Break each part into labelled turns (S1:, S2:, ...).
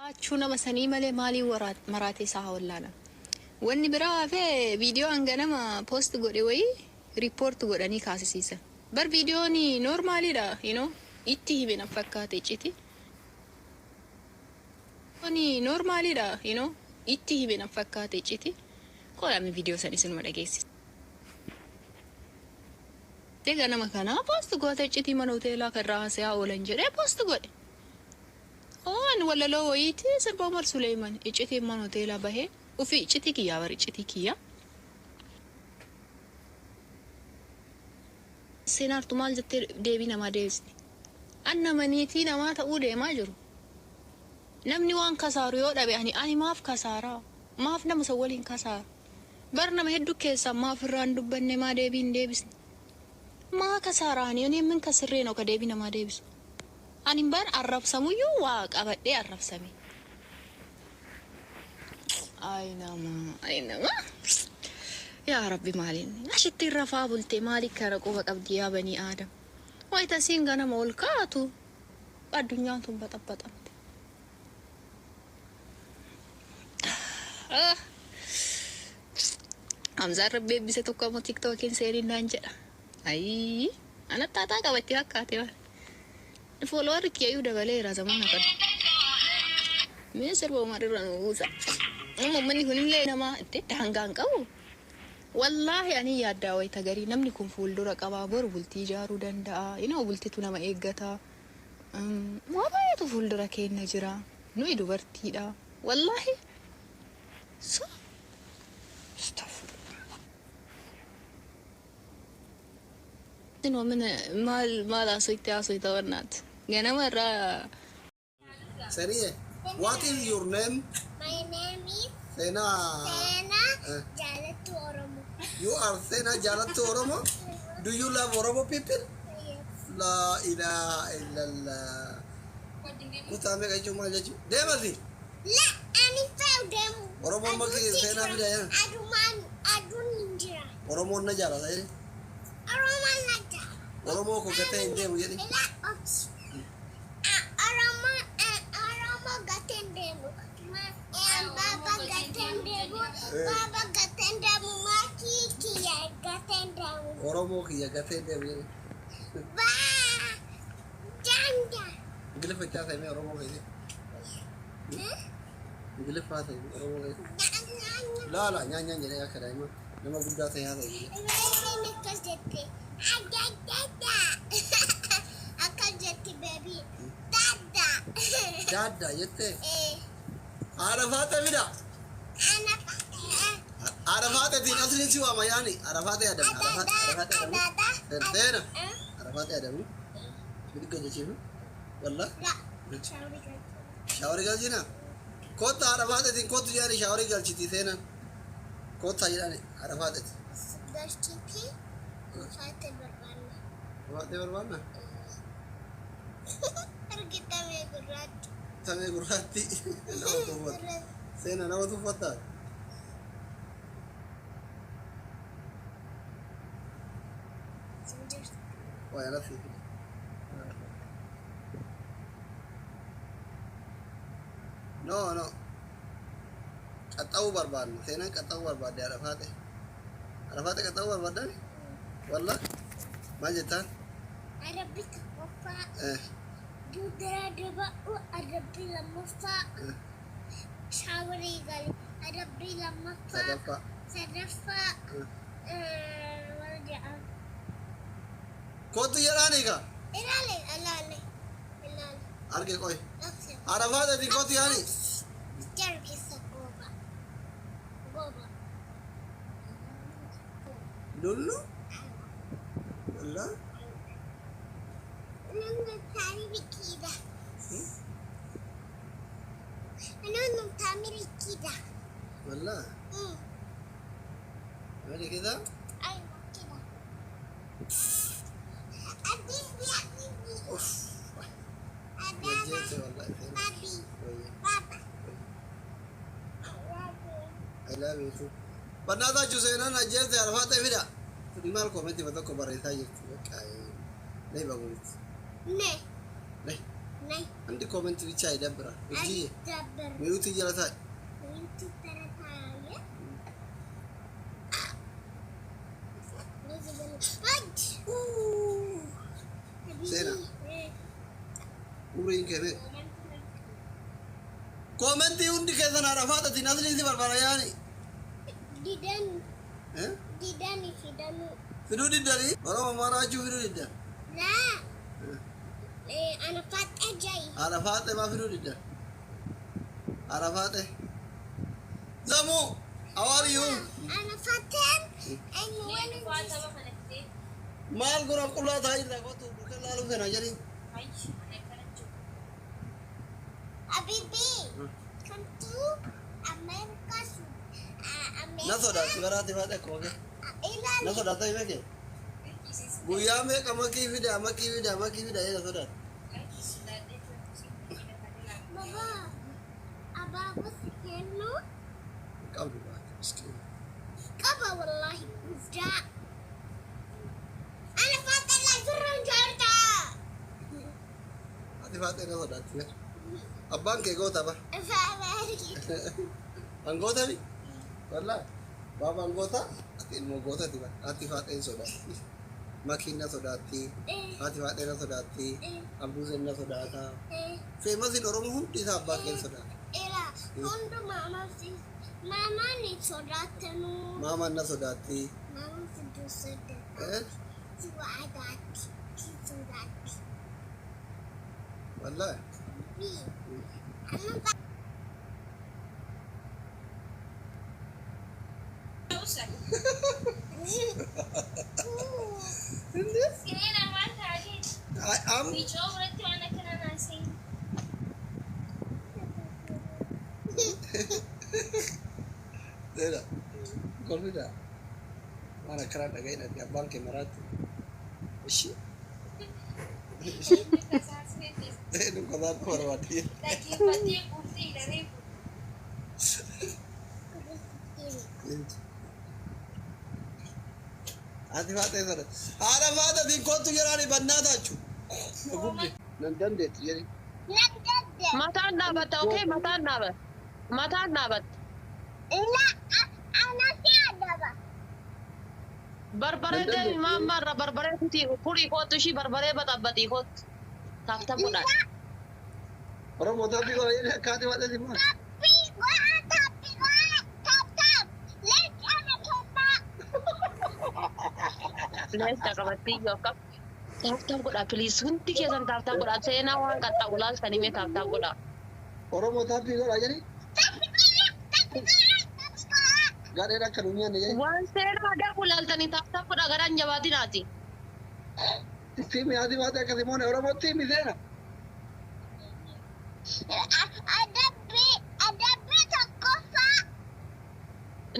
S1: Achuu nama sanii malee maalii maraatee isaa haa wallaalan. Wanni biraa hafee viidiyoo hanganama post godhe wayii report godhanii kaasisiisan. Bar viidiyoon normaliidha itti hime na fakkaate icciti. Normaliidha itti hime na fakkaate icciti. Qoodame viidiyoo san isinuma dhageessisa. Ganama kanaa post goote iccitii mana hoteelaa kan irraa haasa'aa oolan jedhee post godhe. Waan walaloo wayiiti sirba Umar Suleeman iccitiin mana hoteelaa bahee ufii iccitii kiyyaa bar iccitii kiyyaa. Seenaartu maal jettee deebii namaa deebisni? An nama niitii namaa ta'uu deemaa jiru. Namni waan kasaaru yoo dhabe ani maaf kasaaraa? Maaf nama san waliin kasaara? Bar nama hedduu keessaa maaf irraa hin dubbanne, maa deebii hin deebisne? Maa kasaaraa ani ani min kasirree ka deebii namaa deebisu? Ani bar arrabsamuyyuu waa qabadhee arrabsame. Ay nama, ay nama. Yaa Rabbi, maaliin ashitti rafaa bulte? Maali kana quba qabdi yaa banii Aadam? Wayita siin ganama ol kaatu addunyaan tun baxabbaxamte. Ah. Hamzaan Rabbi eebbise tokko ammoo TikTokiin seeniin naan jedha. Ayii, anatti haataa qabatti fakkaate waan. Followerri kiyyuu dabaleera zamana kana. Mee sirba Umar irra nu buusa. Amma uummanni kunillee nama itti daangaa hin qabu. Wallaahi ani yaaddaa wayita garii namni kun fuuldura qabaa, boru bultii ijaaruu danda'a. Inoo bultitu nama eeggata. Waa baay'eetu fuuldura keenya jira. Nuyi dubartiidha. Wallaahi. So. Astaghfirullah. Maal maal haasofte haasofte warnaat. Ganama irraa.
S2: Seniye, what is your name?
S3: My name is
S2: Sena.
S3: Sena Jalatu Oromo.
S2: You are Sena Jalatu Oromo? Do you love Oromo people?
S3: Yes.
S2: La ilaha illallah. Kutaa meeqa jechuun maal jechuun? Deemasi.
S3: La, ani feu deemu.
S2: Oromoon bakki seenaa fida yaa.
S3: Adumaan aduun hin jira.
S2: Oromoon na jaalata jedhi.
S3: Oromoon na jaalata.
S2: Oromoo koo gatee hin deemu jedhi.
S3: La, obsi. Oromoo Oromoo gatee hin deemu. Baba gatee hin deemu. Baba gatee hin deemu. Maatii kiyya gatee hin deemu.
S2: Oromoo kiyya gatee hin deemu jedhi.
S3: Baa! Janja.
S2: Ingiliffa itti haasa'e Oromoo keessa. Ingiliffa haasa'e Oromoo keessa. Laala nyaanyaan jedhee akka daa'ima nama guddaa ta'e haasa'e jedhe.
S3: Baby akkas jette. Adda. Akkas jetti baby. Dada.
S2: Daaddaa jettee.
S3: Eh.
S2: Haadha faate fida.
S3: Ana.
S2: Haadha faateetiin asliin si waama yaani. Haadha faatee adamu. Haadha faatee adamu. Seena. Haadha faatee adamu. Bidigga jechiifu. Wallah.
S3: La. Shaaworii galchi.
S2: Shaaworii galchina. Kottaa haadha faateetiin kottu jedhani shaaworii galchiti seenaan. Kottaa jedhani haadha faateeti.
S3: Galchiti. Faate barbaanna.
S2: Faatee barbaanna.
S3: Argitamee gurraatti.
S2: Tamee gurraatti nama tuffata. Seena nama tuffataa. Waa alatti. No, no. Qaxxa'uu barbaadna. Seenaan qaxxa'uu barbaadde haadha faate. Haadha faate qaxxa'uu barbaaddan? Walla? Maal jettaan?
S3: Arabbi tokkoffaa.
S2: Eh,
S3: Dudura daba'u arabbi lammaffaa. Shaaworii gali. Arabbi lammaffaa.
S2: Sadaffaa.
S3: Sadaffaa. Maal jedhama?
S2: Kottu jedhaani egaa.
S3: Ilaali, ilaali, ilaali.
S2: Arge qoy.
S3: Obsi.
S2: Haadha faateetiin kottu yaani.
S3: Jara keessa gooba. Gooba.
S2: Lullu? Walla?
S3: نونو تعملي كده. نونو تعملي كده.
S2: Walla? Maali كده؟
S3: ايوه كده. أبيبي أبيبي.
S2: Uff.
S3: أبابا.
S2: Ajjeese wallahi.
S3: بابي.
S2: Wayya.
S3: بابا.
S2: I love you too. Badhaataa seenaan ajjeeste haadha faatee fida. Maal koomentii tokko barreessaa jirti. Bakka nee baguuti.
S3: Ne.
S2: Nee.
S3: Ne.
S2: አንድ comment ብቻ ይደብራል። እጂ
S3: አይደብርም።
S2: Mute jala taa'i.
S3: Mute jala taa'i.
S2: Seenaa. Umriin kee meeqa? Commentii hundi keessan haadha faaxatiin asliin si barbaada yaani.
S3: Didan
S2: Eh?
S3: Didani fidanu.
S2: Fiduu diddanii? Oromoo maraachuu fiduu diddan.
S3: Laa. Ana faaxee jayi.
S2: Haadha faaxee maa fiduu diddan? Haadha faaxee. Zamuu, how are you?
S3: Ana faaxeen eenyu waliin
S2: Maal godhaaf qullaa taa'ee jirta kottu burqee laaluu feena jedhiin.
S3: Abibi. Come to America.
S2: Na sodaatti baraatti faaxee akkuma kee.
S3: Ilaali.
S2: Na sodaata hime kee. Guyyaa meeqa makii fida makii fida makii fida na sodaata.
S3: Baba. Abaaboo si kennu
S2: Qabdu baate miskiina.
S3: Qaba wallahi guddaa. Ana faaxee laafirra hin jirta.
S2: Ati faaxee na sodaatti mee. Abbaan kee goota ba. Angoota mi? Wallaahi. Baabaan goota ati ilmoo gootati ba. Ati faaxeen sodaatti. Makiin na sodaatti. Haati faaxee na sodaatti. Abbuuseen na sodaata. Famousiin Oromoo hundi isaa abbaa kee sodaata.
S3: Ila hundumaa maamaan hin sodaatanu.
S2: Maamaan na sodaatti.
S3: Maamaan si sodaata.
S2: Eh?
S3: Si waadaatti. Si sodaatti.
S2: Wallaahi.
S3: Bi. Ana
S2: I am Dheedha. Kolfidha. Waan akkanaa dhaga'in ati abbaan kee maraatti. Ishi. Nu qotaatu barbaadde. Haati faaxee sana. Haadha faaxatiin kottu jedhaani bannaa taachu. Gubde. Nan dandeettu jedhi.
S3: Nan dadde.
S1: Mataan dhaabatta, okay? Mataan dhaabatta. Mataan dhaabatta.
S3: Ila ana si adaba.
S1: Barbaree deemi maammaarra barbaree kuti furii kootu ishii barbaree baxabbaxii kootu. Tap tap godhaa.
S2: Oromoo tapii godha jedhi akka haati faaxee simmaa.
S3: Tappi godha tappi godha tap tap. Let's ana kennaa.
S1: Leenca qabattii yoo akkam. Tap tap godhaa please hundi keessan tap tap godhaa seenaa waan qaxxaamu laaltanii mee tap tap godhaa.
S2: Oromoo tapii godha jedhi.
S3: Tappi godha tappi godha tappi godha.
S2: Gadheen akka nu nyaanne jedhi.
S1: Waan seenaa adabu laaltanii tap tap godhaa garaan jabaatinaati.
S2: Itti himi haati faaxee akka simoone Oromootti himi seena.
S3: Adabbi adabbi tokkoffaa.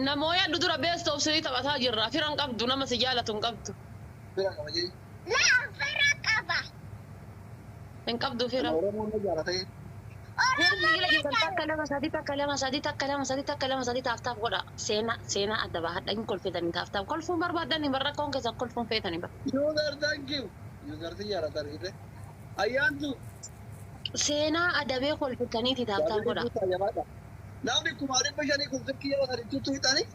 S1: Namoo yaaddu dura best of three taphataa jirra. Firan qabdu nama si jaalatu hin qabdu.
S2: Bira qaba jedhi.
S3: Laa fira qaba.
S1: Hin qabdu fira.
S2: Oromoon na jaalata jedhi.
S1: Miila keessan takka lama sadii takka lama sadii takka lama sadii takka lama sadii tap tap godha. Seenaa seenaa adda baahadha hin kolfetanii tap tap kolfuun barbaaddan hin barrakkoon keessan kolfuun feetanii bara.
S2: User thank you. User si jaalata argite. Ayyaantu.
S1: Seenaa adabee kolfetaniiti tap tap godha.
S2: Namni 500,000 kun silkii yeroo sadi tuttu hixanii.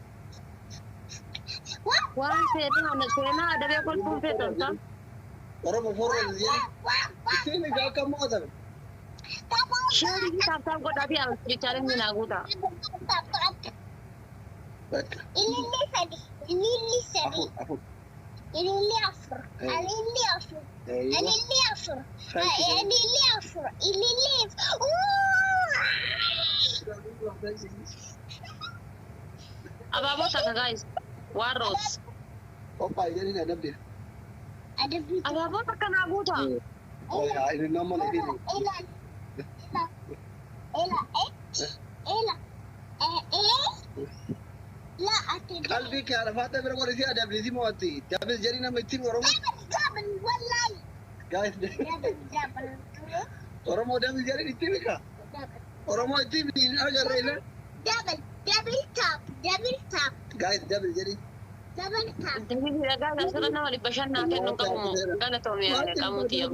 S1: Waan seenaa seenaa adabee kolfuun feetan ta'a.
S2: Oromoo forra jedhi. Itti himi akka mo'atame.
S1: Share tap tap godhaa fi jechaaleen minaa guutaa.
S2: Bakka.
S3: Ililli sadi. Ililli sadi.
S2: Afur afur.
S3: Ililli afur. Ililli afur.
S2: Eeywa.
S3: Ililli afur.
S2: Thank you.
S3: Ililli afur. Ililli afur.
S1: Abaaboo takka guys. Waan roos.
S2: Qophaa'e jedhi adabde.
S3: Adabbi.
S1: Abaaboo takka naa guutaa.
S2: Inni nama ilili.
S3: Ila. Ila. Ila. Ila. Ila. La ati.
S2: Qalbii kee haadha faaxee bira godhi si adabdi si mo'atti. Dabis jedhi nama ittiin Oromoo.
S3: Double double wallahi.
S2: Guys
S3: Double double.
S2: Oromoo dabis jedhi itti himi.
S3: Double.
S2: Oromoo itti himi hin agarre illee.
S3: Double double tap double tap
S2: Guys double jedhi.
S3: Double tap.
S1: Dhagaa asirra nama 500 naa kennu qabu moo galatoomii qamuuti yaa.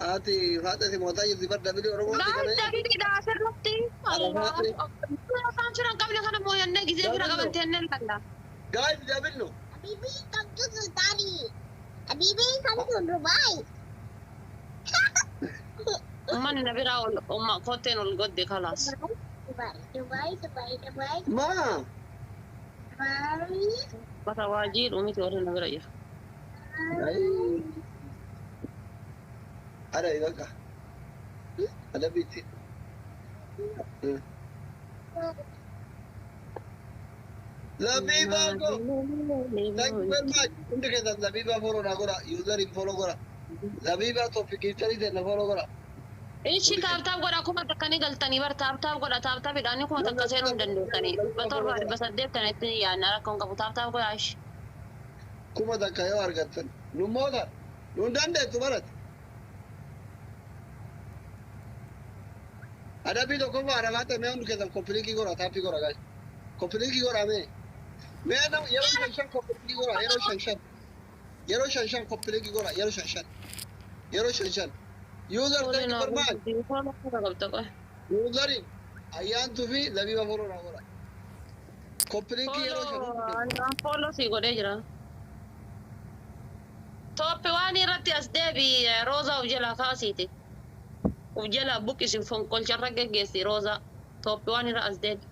S2: Haati faaxee si mootaa jirti bar dabili Oromooti
S1: Maal
S2: kana.
S1: dabiliidha asirratti?
S2: Arafaate.
S1: Afaan firan qabne kana mooyannee gisee fira
S2: Dabillo.
S1: qaban teennee lalla.
S2: Guys, dabillo.
S3: Habibi, come to Sultani. Habibi, come to Dubai.
S1: Uummanni na biraa ol umma kotteen ol godde kalaas.
S3: Dubai, Dubai, Dubai, Dubai,
S2: Maa.
S3: Dubai.
S1: Bata waajii dhumiti warri na bira jiru.
S2: Adabi bakka. Adabiitti. Labiibaa ko. Thank you very much. Hundi keessan Labiibaa follow naa godha. User follow godha. Labiibaa topic ta'e na follow godha.
S1: Ishi tap tap godha kuma takka ni galtanii bar tap tap godha tap tap hidhaanii kuma takka seenuu hin dandeessanii. 700 800 kana itti yaadna rakkoon qabu tap tap godha ishi.
S2: 1000 yoo argattan. Nu moota. Nu hin dandeettu barate. Adabbii tokkoffaa arafaa ta'e mee hundi keessan copy link godha tap godha guys. Copy link godha mee. Mee nama yeroo shan shan copy link godha yeroo shan shan. Yeroo shan shan copy link godha yeroo shan shan. Yeroo shan shan. User, thank you very much. Useriin ayyaantuu fi labiiba follow naa godha. Copy link yeroo shan.
S1: Follow si godhee jira. Tooppi waan irratti as deebi roozaa uf jalaa kaasiiti. Uf jalaa buqqisi fonqolcharra geggeessi roozaa. Tooppi waan irra as deebi.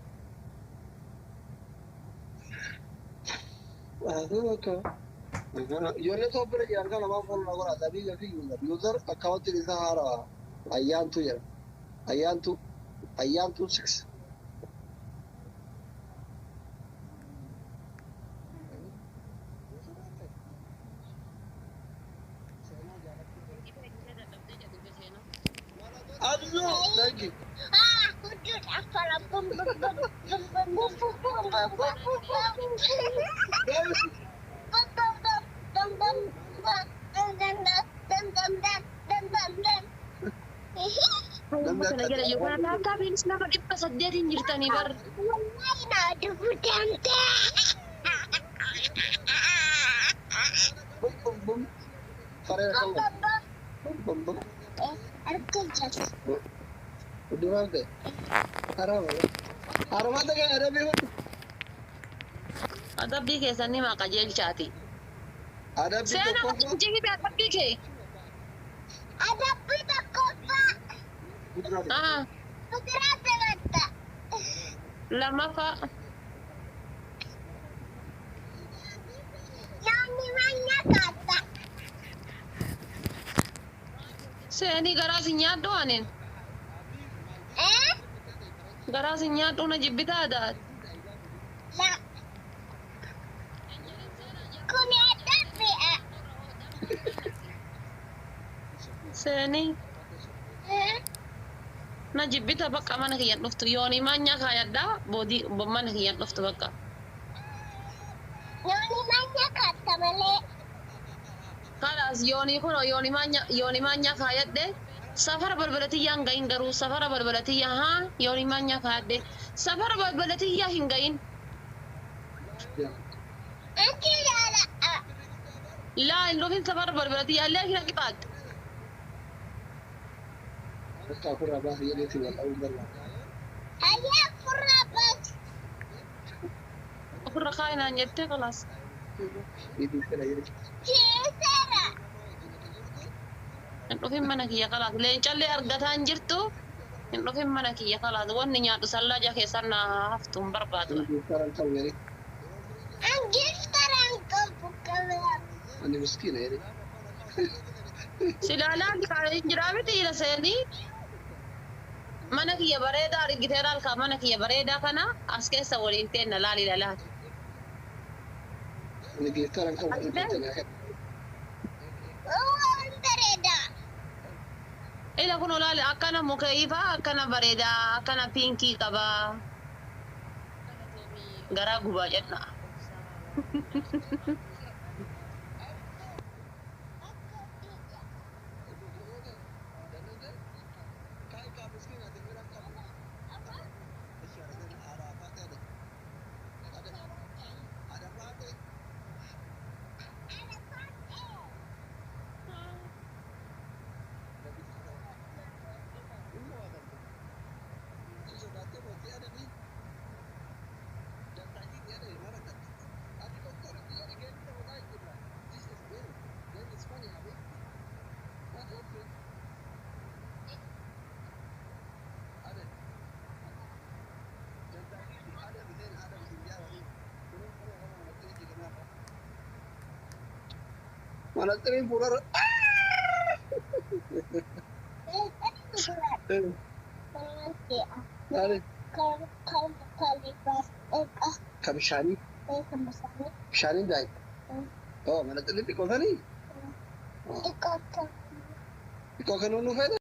S2: Ijoollee tooppi jiran kana lamaan follow naa godha. Labiiba fi user. User akkaawwantiin isaa haarawaa. Ayyaantuu jedha. Ayyaantuu. Ayyaantuu six. Abzu, thank you.
S3: Ah, hudud afara bum bum bum bum bum bum bum bum bum bum bum bum bum bum bum bum dum dum dum dum dum dum dum dum.
S1: Kana jala jiru kana tap tapiinis nama 800 jirtanii bar.
S3: Wallahi na dubu damte.
S2: Bum bum bum. Saree
S3: Bum
S2: kan
S3: bum bum.
S2: bum bum bum.
S3: Harka jas.
S2: Duraan ta'e. Haraama. Haramaa ta'e adabbii hundi.
S1: Adabbii keessan ni qajeelchaati.
S2: Adabbii
S1: Seenaa
S2: tokkoffaa.
S1: jihibe adabbii kee.
S3: Adabbii tokkoffaa.
S1: Ah,
S3: Kuduraa filatta.
S1: Lammaffaa.
S3: Nyaanni mana kaata.
S1: Seenii garaa si nyaadhu anin.
S3: Eh?
S1: Garaa si nyaadhu na jibbitaa adaat.
S3: La. Kuni adabbiidha.
S1: Seenii
S3: Eh?
S1: na jibbita bakka mana kiyyan dhuftu yoonii maanyaa kaayadhaa boodii mana kiyyan dhuftu bakka.
S3: Nyaanni mana kaata malee.
S1: Kalaas yoonii kun yoonii maanyaa kaayadhe safara balbalatiyyaa hin gahin garuu safara balbalatiyyaa haa yoonii maanyaa kaayadhe safara balbalatiyyaa hin gahin.
S3: Anti laala.
S1: Laa hin dhufin safara balbalatiyyaa illee hira qixaatte.
S2: Akka ofirraa baasii jedheeti wal dha'uun barbaada.
S3: Hayyaa furraa baas.
S1: Ofirra kaayinaan jettee kalaas.
S2: Itti fedha jedhe.
S3: Chiiseera.
S1: Hin dhufin mana kiyya kalaas. Leencallee argataa hin jirtu. Hin dhufin mana kiyya kalaas. Wanni nyaadhu sallaaja keessan na haftu hin barbaadu.
S2: Ani karan qabu jedhe.
S3: An giftaraan qabu qaba.
S2: Ani miskiina jedhe.
S1: Silaalaan hin jiraa miti ila seenii. Mana kiyya bareedaa argitee laalkaa mana kiyya bareedaa kana as keessa waliin teenna laali laali.
S2: Ani giftaran qabu jedhe.
S3: Waan bareeda.
S1: Ila kun olaale akkana mukeeyifaa akkana bareedaa akkana pink qabaa. Garaa gubaa jenna.
S2: Adanii dantaa keetii adanii mara katta. Ati doktora jedhi geemii taphataa jechuudha. This is game. Game is funny, Habibti. What happened? Adan. Dantaa keetii Adam Hussein Adam siin jaalatu. Kunoo kunoo kunoo manaxirii kanaaf. Manaxiriin fuularra. Maali? Ka bishaanii. Bishaaniin daa'ima. Oo manaxirii xiqqoo sanii? Xiqqoo kan nu feete?